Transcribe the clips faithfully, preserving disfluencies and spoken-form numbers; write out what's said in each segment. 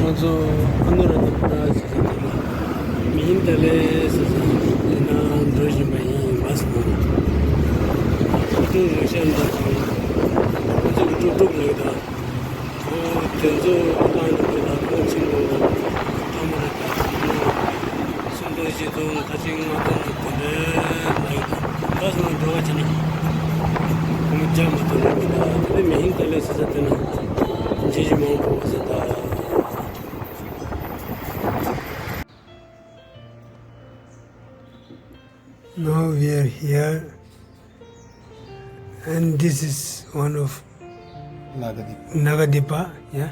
ང་ཚོ་ཨ་ནུ་ར་ཐ་པུ་ར་ཟེར་ས་དེ་ལ་མི་ཧིན་ཏ་ལེ་ཟེར་ས་དེ་ན་འགྲོ་བཞིན་པ་ཡིན། བྷ་སི་ནང་ལ་ཁོ་ཚོའི་རོལ་ཆ་འདྲ་དང་ཁོ་ཚོ་གི་ཀྲུག་ཀྲུག་ལབ་ད། ཨོ་དེ་ཚོ་ཨ་ནུ་ར་ཐ་པུ་ར་ཁོང་ཆེན་པོ་ལ་ཐ་མ་ར་ད་སུམ་སྟོང་བཞི་སྟོང་ཁ་ཆེ་ལྔ་སྟོང་དེ་འདྲ་ལབ་ད། བྷ་སི་ནང་འགྲོ་བ་བྱས་ན་ཁོ་མོ་རྒྱག་མ་ཐུབ་ལབ་ད། དེ་ནས་མི་ཧིན་ཏ་ལེ་ཟེར་ས་དེ་ན་མཇལ་རྒྱུ་མང་པོ་ཟེར་ད། Now we are here, and this is one of Nagadipa. Nagadipa, yeah.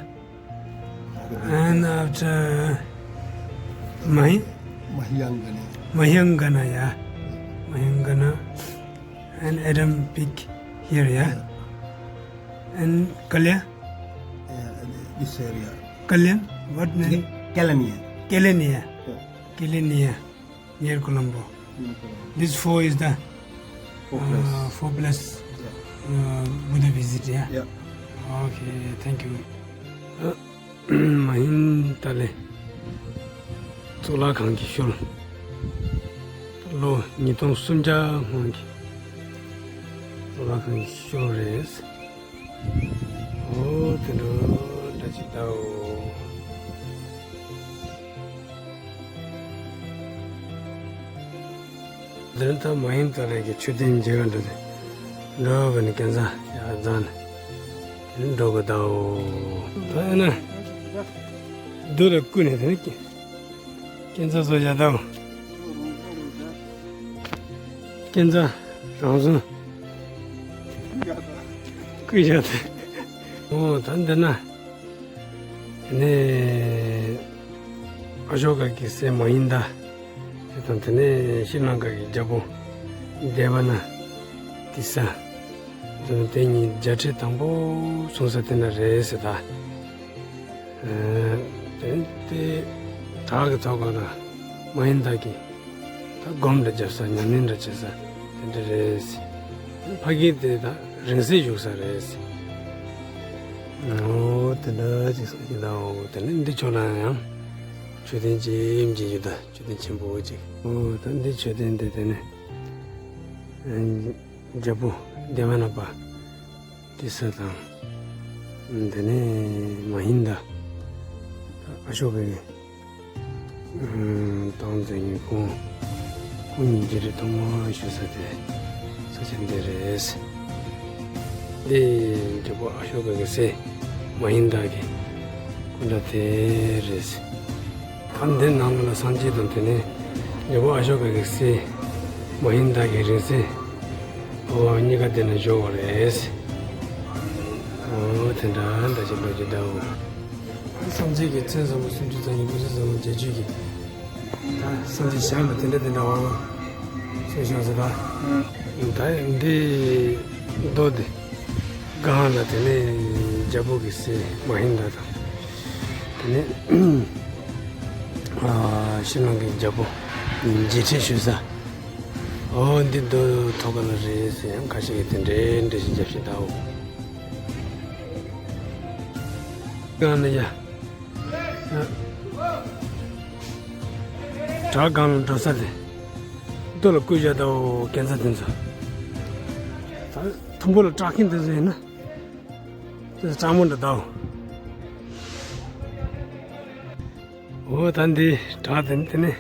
Nagadipa. And after Mahi-, Mahiyangana. Mahiyangana, yeah. Mahiyangana. And Adam Peak here, yeah. Yeah. And Kalya? Yeah, this area. Kalyan? What name? Ke-, Kelaniya. Kelaniya. Yeah. Kelaniya, near Colombo. Near Colombo. This four is the, four place. Uh, four place, yeah. Uh, Buddha visit, yeah? Yeah. Okay, thank you. མ་ཧིན་ཏ་ལེ་གཙུག་ལག་ཁང་གི་ཤུལ། ལོ་ཉིས་སྟོང་སུམ་བརྒྱ་སྔོན་གྱི་གཙུག་ལག་ཁང་གི་ཤུལ་རེད། ཨོ་དེ་འདྲ་འདྲ་ཅིག་འདུག་འདིར་ད་མ་ཧིན་ཏ་ལེ་གི་མཆོད་རྟེན་མཇལ་ག་འགྲོ་དེ་འགྲོ་གི་ནི་ཀན་ས་ཡ་རྫ་ནས་དེ་འགྲོ་གི་འདུག་ད་ཡིན་ན་འདི་ལ་བསྐུར་ནས་དེ་ནི་ཀན་ས་བཟོ་བྱ་དང་ཀན་ས་རང་བཟོ་བསྐུར་བྱ་དེ། ཨོ་ད་འདི་ན། དེ་ནས་ཨ་ཤོ་ཀ་གི་སྲས་མ་ཧིན་ད་དེ་དང་དེ་ནས་ཤྲི་ལང་ཀ་གི་རྒྱལ་པོ་དེ་བ་ན་ཏི་ས་དེ་དེ་གཉིས་མཇལ་འཕྲད་དང་པོ་བྱུང་ས་དེ་ན་རེད་ཟེར་ད། དེ་དེ་བྲག་གི་ཐོག་ཁ་ལ་མ་ཧིན་ད་གི་ད་སྒོམ་འདྲ་རྒྱབ་ས་ཉམས་ལེན་འདྲ་བྱེད་ས་དེ་འདྲ་རེད། ཕ་གི་དེ་ད་རིང་བསྲེལ་བཞུགས་ས་རེད། ཨོ་དེ་འདྲ་ཅིག་སོང་གི་ད། ཨོ་དེ་ནས་འདི་ཕྱོགས་ལ་ཡང་མཆོད་རྟེན་ཅིག་མཇལ་རྒྱུ་ད། མཆོད་རྟེན་ཆེན་པོ་ཅིག་ཨོ་ད་འདི་མཆོད་རྟེན་དེ་དེ་ནས་རྒྱལ་པོ་དེ་བ་ན་པ་ཏི་ས་དང་། དེ་ནས་མ་ཧིན་ད་ཨ་ཤོ་ཀའི་སྟངས་འཛིན་ཡོད་ཁུངས། ཁོང་གཉིས་མཇལ་འཕྲད་ཐོག་མ་ཞུ་ས་དེ་ས་ཆ་འདི་རེད། འདི་རྒྱལ་པོ་ཨ་ཤོ་ཀ་གི་སྲས་མ་ཧིན་ད་གི་སྐུ་འདྲ་དེ་རེད། ད་འདི་ནང་ལ་སངས་རྒྱས་དང་དེ་ནས་རྒྱལ་པོ་ཨ་ཤོ་ཀ་གི་སྲས་མ་ཧིན་ད་གི་རིང་བསྲེལ་ཨོ་གཉིས་ཀ་འདི་ན་འབྱོར་བ་རེད། ཨོ་དེ་འདྲ་འདྲ་ཞིག་ལོ་རྒྱུས་འདྲ་བོ། སངས་རྒྱས་ཀྱི་མཚན་བཟང་པོ་སུམ་ཅུ་རྩ་གཉིས། སྐུ་ཚེ་བཟང་པོ་བརྒྱད་ཅུ་གི། ད་སངས་རྒྱས་ཞབས་ལ་དེ་འདྲ་དེ་འདྲ་བ་གསུངས་བཞག་ཟེར་ད། ད་འདི་རྡོ་དེ་སྒང་ལ་དེ་ནས་རྒྱལ་པོ་གི་སྲས་མ་ཧིན་ད་དང་། དེ་ནས་ཨ་ཤྲི་ལང་ཀའི་རྒྱལ་པོ་མཇལ་འཕྲད་ཞུ་ས། ཨོ་འདི་རྡོ་ཐོག་ཁ་ལ་རེད་ཟེར་ཡང་ཁ་ཤས་ཀྱིས་དེ་འདྲའི་འགྲེལ་བཤད་རྒྱབ་བཞིན་གདའོ། སྒང་ལ་ཡ། བྲག་སྒང་ལ་འགྲོ་ས་དེ། རྡོ་ལ་བསྐུར་བཞག་གདའོ་ཀན་ས་དེ་ཚོ། ད་དུམ་བུ་ལ་སྐྲག་མཁན་དེ་ཚོ་ཡིན་ན། དེ་ཚོ་སྤྲང་མོ་འདྲ་གདའོ། འོ་ད་འདི་བྲག་དེ་ནི་དེ་ནས་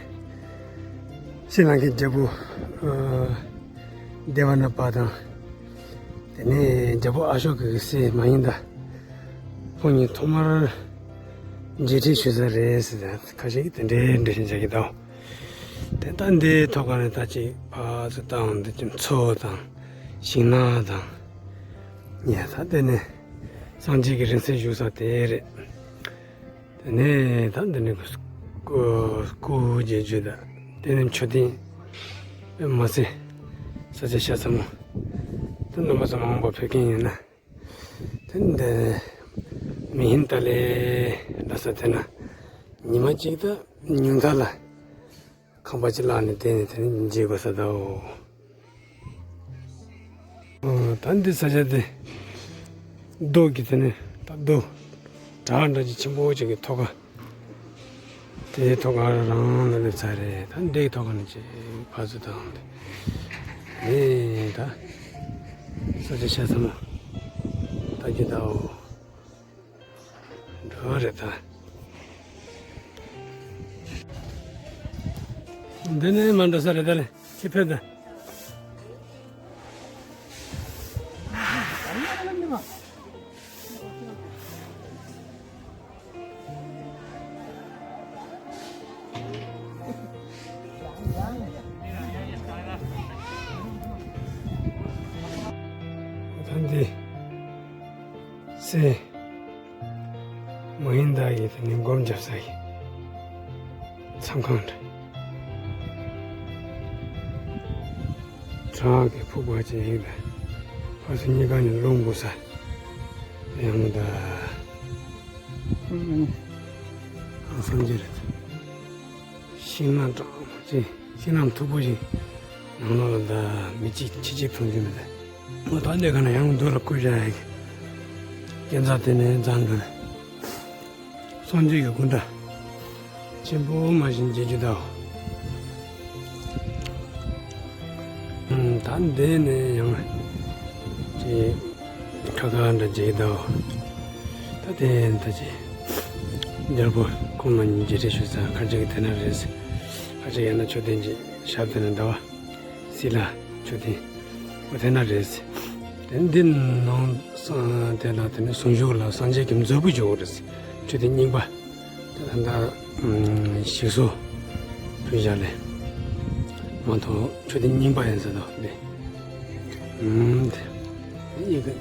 ཤྲི་ལང་ཀའི་རྒྱལ་པོ་ཨ་དེ་བ་ན་པ་དང་། དེ་ནས་རྒྱལ་པོ་ཨ་ཤོ་ཀ་གི་སྲས་མ་ཧིན་ད་ཁོང་གཉིས་ཐོག་མར་མཇལ་འཕྲད་ཞུ་ས་རེད་ཟེར་ད། ཁ་ཤས་ཀྱིས་དེ་འདྲའི་འགྲེལ་བཤད་རྒྱག་གི་འདུག་དེ་ལྟ་འདིའི་ཐོག་ཁ་ནས་ད་ཅིག་ཕར་ཚུར་ལྟའང་འདི་ཀྱི་མཚོ་དང་ཤིང་ནགས་དང་། ཉེ་ད་དེ་ནས་སངས་རྒྱས་ཀྱི་རིང་བསྲེལ་བཞུགས་ས་དེ་རེད། དེ་ནས་ད་འདི་ནས་སྐུ་སྐུ་རྗེས་བརྗོད་ད་དེ་ནས་མཆོད་རྟེན་མ་ཟད་ས་ཆ་ཤ་ཚ་མོ་དེ་རྣམ་པ་ཚོ་མ་འོངས་པ་ཕེབས་མཁན་ཡིན་ན། དེ་འདི་མི་ཧིན་ཏ་ལེ་ལ་ས་དེ་ན་ཉི་མ་གཅིག་ད་ཉུང་མཐའ་ལ་ཁང་པ་གཅིག་བླངས་ནས་བསྡད་ནས་དེ་ནས་མཇལ་དགོས་ས་དའོ། ཨོ་ད་འདི་ས་ཆ་དེ་རྡོ་གི་དེ་ནས་ད་རྡོ་བྲག་འདྲ་ཅིག་ཆེན་པོ་ཅིག་གི་ཐོག་ཁ་ དེའི་ཐོག་ཁར་རང་ལ་སླེབས་ཚར་རེད། ད་འདིའི་ཐོག་ཁ་ནས་ཅིག་ཕར་ཚུར་བཏང་སྟེ། ནས་ད་ས་ཆ་ཆ་ཚང་མ་ལྟ་རྒྱུ་དང་འགྲོ་རེད་ད། འདི་ནས་མར་འགྲོ་ས་རེད་ད། ལས་ཁྱེད་ཕེབས་ད། ད་འདི་སེ་མ་ཧིན་དཱ་ཡི་དེ་ནི་སྒོམ་རྒྱབ་ས་ཡི་མཚམས་ཁང་འདྲ། བྲག་གི་ཕུག་པ་ཅན་ཡིན་པས། ཕར་ཚུར་གཉིས་ཀ་ནས་ལོངས་སྐུ་ས་ཡང་མོ་ད། ཨང་སངས་རྒྱས་རེད། ཤིང་ནགས་གྲང་མོ་ཅན། ཤིང་ནགས་མཐུག་པོ་ཅན། ནང་ལོགས་ལ་ད་མི་གཅིག་ཁྱི་གཅིག་མཐོང་རྒྱུ་མེད་ད། ང་ད་འདི་ག་ན་ཡང་འདུག་ལ་བཀོད་བཞག་ཡ་གི། སྐས་འཛེག་དེ་ནས་འཛེག་འགྲོ་ནས། སངས་རྒྱས་ཀྱི་སྐུ་འདྲ་ཆེན་པོ་མ་བཞིན་མཇལ་རྒྱུ་དང་། ད་འདི་ནས་ཡང་ཅིག་ཁ་ཁ་འདྲ་མཇལ་གྱི་དང་། ད་དེ་ད་ཅིག་རྒྱལ་པོ་ཁོང་རྣམ་གཉིས་མཇལ་འཕྲད་ཞུ་ས་ཁ་ཅིག་དེ་ན་རེད། ཁ་ཅིག་ཡང་ན་མཆོད་རྟེན་གྱི་ཞབས་དེ་ན་ཟླ་བ། སི་ལ་མཆོད་རྟེན། འོ་དེ་ན་རེད། དེ་འདི་ནང་སང་དེ་ལ་དེ་ནི་གཟུངས་གཞུག་ལ་སངས་རྒྱས་ཀྱི་མཛོད་སྤུ་འཇོག་རེད། མཆོད་རྟེན་རྙིང་པ། དེ་ལ་ད་ཞིག་གསོ་ཕུལ་བཞག་ལས། མ་གཏོགས་མཆོད་རྟེན་རྙིང་པ་ཡིན་ཟེར་དོ་འདི། ཨུམ་དེ་ཡི་གེ།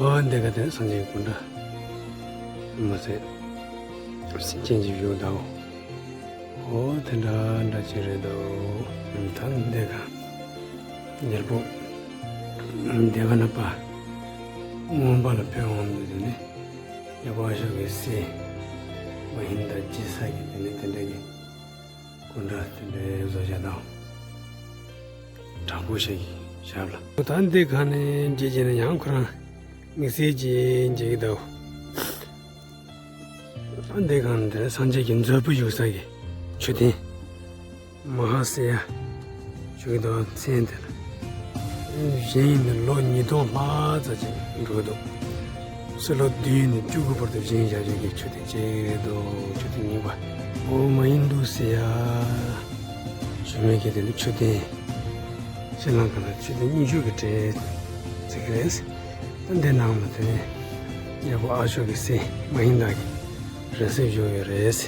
འོ་འདི་ག་དེ་སངས་རྒྱས་ཀྱི་སྐུ་འདྲ། མ་ཟད་སེམས་ཅན་གྱི་བཞུགས་དང་། འོ་དེ་འདྲ་འདྲ་ཅིག་རེད་འདུག་ད་འདི་ག་རྒྱལ་པོ་དེ་ག་ན་པ་མངོན་པ་ལ་ཕེབས་འོང་དུས་དེ་ནི་རྒྱལ་པོ་ཨ་ཤོ་ཀའི་སྲས་མ་ཧིན་དཱ་སྐྱེས་ས་ཀྱི་དེ་ནི་དེ་འདྲ་གི་སྐུ་འདྲ་དེ་འདྲའི་བཟོ་བྱ་དང་དྲང་པོ་ཞིག་ཞབས་ལ། ད་འདི་ག་ནས་མཇལ་རྒྱུ་ན་ཡང་ཁོ་རང་དམིགས་བསལ་གྱི་མཇལ་གྱི་འདུག་འདི་གང་དེར་སངས་རྒྱས་ཀྱི་མཛོད་སྤུ་བཞུགས་ས་ཀྱི་མཆོད་རྟེན་མ་ཧཱ་སེ་ཡ་བཞུགས་འདུག་མཚན་དེར་བཞེངས་ནས་ལོ་ཉིས་སྟོང་ལྷག་ཙམ་ཅིག་འགྲོ་གི་འདུག་ཕྱི་ལོ་བདུན་ནས་བཅུ་དགུ་བར་དུ་བཞེངས་བཞག་ཡོད་ཀྱི་མཆོད་རྟེན་གཅིག་རེད་འདུག་མཆོད་རྟེན་རྙིང་པ། ཨོཾ་མ་ཧིན་དཱ་སེ་ཡ་ཞུ་མི་གི་དེ་ནི་མཆོད་རྟེན་ཤྲི་ལང་ཀ་ལ་མཆོད་རྟེན་རྙིང་ཤོས་ཀྱི་གྲས་ཅིག་རེད། ད་འདི་ནང་ལ་དེ་ནས་རྒྱལ་པོ་ཨ་ཤོ་ཀའི་སྲས་མ་ཧིན་དཱ་གི་རིང་བསྲེལ་བཞུགས་ཡོད་རེད།